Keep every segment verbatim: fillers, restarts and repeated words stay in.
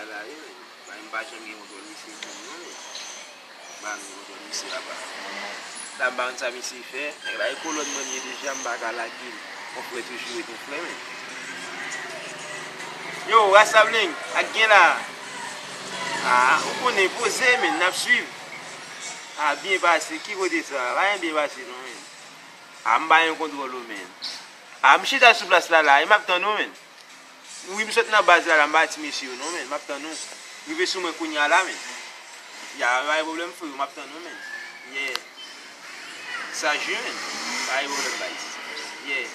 La, wi, men. Bay, m pa janm gen kontwòl misye menm non, men. M pa gen kontwòl misye apa. La, m pa konn sa misye fè. Nèg la e kolòn mwen li ye deja, m pa ka lage l. Yon frè toujou ret yon frè, men. Yo, Rasta Bling, ak gen la. Ah, ou konnen, poze, men, n ap swiv. Ah, byen pase. Ki kote sa? Pa gen byen pase, non, men. Ah, m pa gen kontwòl ou, men. Ah, m chita sou plas la, la, e m ap tann ou, men. Wi, m sot nan baz la, la, m pa ti mesye yo, non, men. M ap tann ou. Rive sou mwen kounye a la, men. Ya, pa gen pwoblèm, frè, m ap tann ou, men. Yeah. Sa jwe, men. Pa gen pwoblèm, guys. Yeah.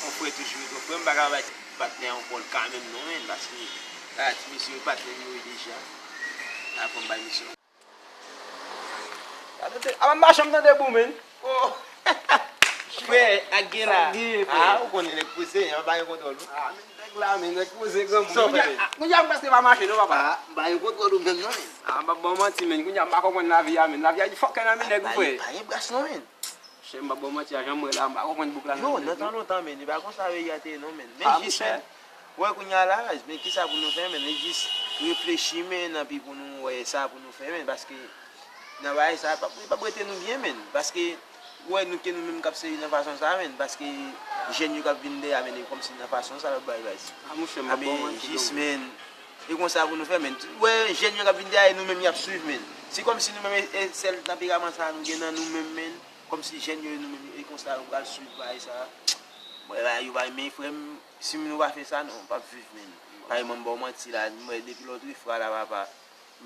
On frè toujou ret on frè, m pa ka bay ti patnè yon pòl kanmenm, non, men. Paske, la, ti mesye yo patnè yo ye deja. La, fò m bay misye. Gade, te- a, m pa janm tande bou, men. Oh. Frè, ak gen la. Sa gen, frè. Ah, ou konnen nèg poze, an pa gen kontwòl, wi. Ah, men nèg la, men nèg poze, granmoun. Sa w fè, men? Kounye a, m prèske pa mache, non, papa. Ah, m pa gen kontwòl ou menm, non, men. Ah, m pa ba w manti, men. Kounye a, m pa konprann lavi a, men. Lavi a di fòkè nan men nèg, wi, frè. Pa gen plas, non, men. Chè, m pa ba w manti a, jan m wè la, m pa konprann bouk la. Yo, nan tan lontan, men, e pa konsa peyi a te ye, non, men. Men jis, men. Wè, kounye a la, men kisa pou nou fè, men? E jis reflechi, men, anpi pou nou wè sa pou nou fè, men, paske nan bagay sa, p ap, p ap rete nou byen, men, paske, wè, nou ke nou menm k ap seri nan fason sa, men, paske jèn yo k ap vin dèyè, men, e kòmsi nan fason sa, l ap bay, bay. Ah, monchè, m ap ba w manti, jis, men, e konsa pou nou fè, men. Wè, jèn yo k ap vin dèyè, e nou menm y ap swiv, men. Se kòmsi nou menm, e, e sèl tanperaman sa nou gen nan nou menm, men, kòmsi jèn yo, e nou menm, e konsa yo pral swiv, bagay sa. Mwen, bagay yo pa, men, frè m, si nou pa fè sa, non, w p ap viv, men. Parèy mwen, m ba w manti la, mwen, depi lòt refra la, papa,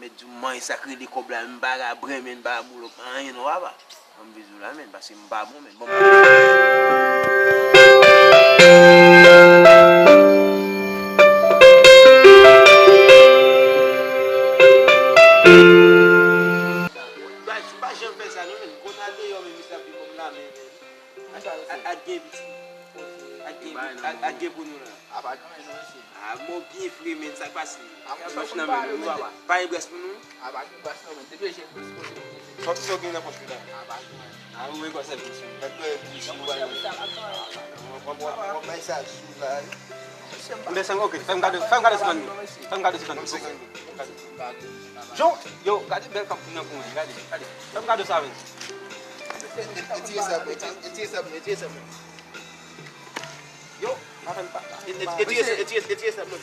mèt di w, manyen sa k rele kòb la, m pa ka bren, men, m pa ka boulòk, anyen, non, papa. Ban m viv la, men, paske m pa bon, men. Bon. Guys, m pa janm fè sa, non, men. Konn al deyò, men, misye ap vin ban m lamen, men. Ak, ak, ak gen piti. Ak gen, ak, ak gen pou nou la. Apa gen anyen non mesye. Ah, mò byen fre, men, sa k pase? Apa gen pòch nan men nou, papa. Pa gen brès pou nou? Apa gen brès non, men. Depi jèn plis kote. Kòb sa w gen nan pòch ou la? Apa gen anyen. Ah, ou menm kòb sèvis ou. Gad kòb sèvis ou, pa gen. W ap, w ap, w ap bay sa sou la, wi. Men senk, ok, fè m kado, fè m kado senkant mil. Fè m kado senkant mil. Senkant mil. Yo, yo, gade bèl kòb nan kou mwen, gade, gade. Fè m kado sa, men. Retire sa, bro. Retire sa, bro. Retire sa, bro. Yo, pa fè m pa. Retire sa, retire sa, bro.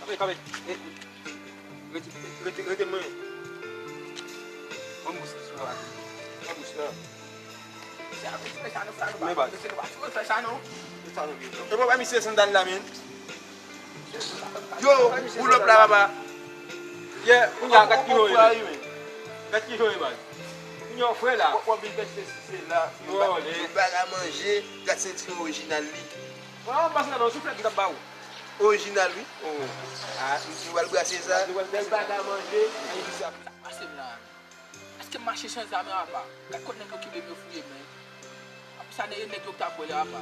Kanpe, kanpe. Rete, rete, rete mwen. Ban m bous la. Ban m bous la. Men baz. E bon, pa misye sandal la, men. Yo, pull up la, papa. Yeah, kounye a, gad ki jan w ye, men. Gad ki jan w ye, baz. Kounye a, w frè la. W ap vin pèse si se la. Yo, yo, bagay manje, gad senti orijinal li. Bon, baz la, non, souflèt m t ap ba w. Orijinal, wi. Oh. Ah, nou pral brase sa. Nou pral bèl bagay manje. Sa k pase m la? Èske m mache san zam apa? Gad kot nèg yo kenbe m yo fouye m, men. Apre sa, nèg yo k t ap wè la apa.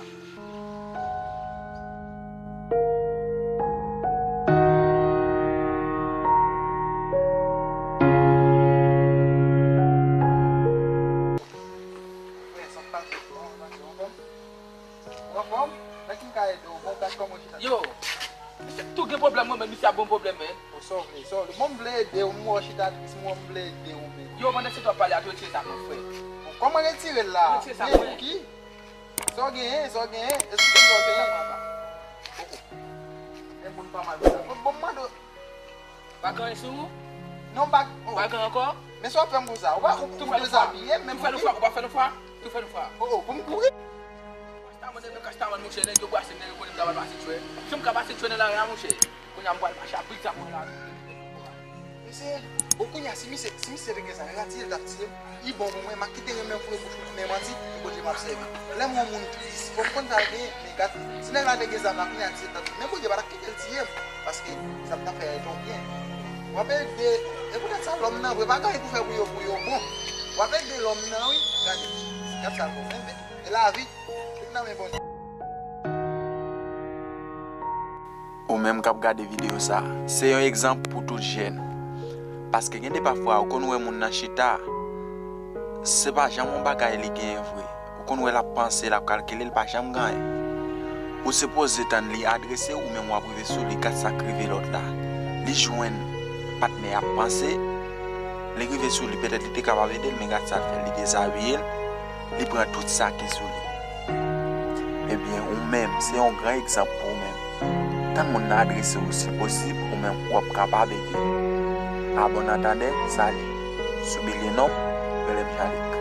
Ou anfòm? Nan ki m ka ede w? Bon, gad kòman w chita. Yo, misye tou gen pwoblèm, mwen menm, misye ap ban m pwoblèm, men. O, sa w vle, sa w vle. Bon, m vle ede w, m wè w chita tris, m wè w, m vle ede w, men. Yo, pandan se w ap pale a, tou retire sa, mon frè. Bon, kòman retire l la? Retire sa, men frè. Pou ki? Sa w genyen, sa w genyen? Esplike m sa w genyen. O, o. Men moun pa mal sa. Bon, bon, m mande w. Pa gen anyen sou ou? Non, pa, oh. Pa gen ankò? Men sa w ap fè m konsa? Ou pa, ou, ou dezabiye m, men pou ki? Tou fè nou fwa, ou pa fè nou fwa? Tou fè nou fwa. Oh, oh, pou m kouri? Kastaman, nèg nan Kastaman, monchè, nèg yo brase m, nèg yo konnen m ta pral pase tchwè. Si m ka pase tchwè nan lari a, monchè. Kounye a m pral mache a brik zam mwen la. Mesye, bon, kounye a, si misye, si misye te gen zam, e pa tiye l t ap tiye m. Li bon pou mwen, m a kite renmen foure bouch mwen, men manti, ki kote m ap sèvi. Lè m wè yon moun tris, fò m konn sa l genyen, men gad, si nèg la te gen zam la, kounye a l di se tante, men Bondye pa t ap kite l tiye m, paske sa m t ap fè a te yon byen. W ap ede, e poutèt sa, lòm nan vre, pa gen anyen pou fè pou yo, pou yo bon. W ap ede lòm nan, wi, gade, gad sa l bon, men, men, e lavi, tout nan men Bondye. Ou menm k ap gade videyo sa, se yon egzanp pou tout jèn. Paske gen de pafwa, ou konn wè moun nan chita, se pa janm yon bagay li genyen vre. Ou konn wè l ap panse, l ap kalkile, l pa janm gen anyen. Ou sipoze tann li adrese, ou menm w ap rive sou li, gad sa k rive lòt la. Li jwenn patnè ap panse, li rive sou li, petèt li te kapab ede l, men gad sa l fè, li dezabiye l, li pran tout sa ki sou li. Ebyen, ou menm, se yon gran egzanp pou ou menm. Tann moun nan adrese w si posib, ou menm w ap kapab ede. A bon antandè, sali. Sou Bilye Non, Belèm Jalik.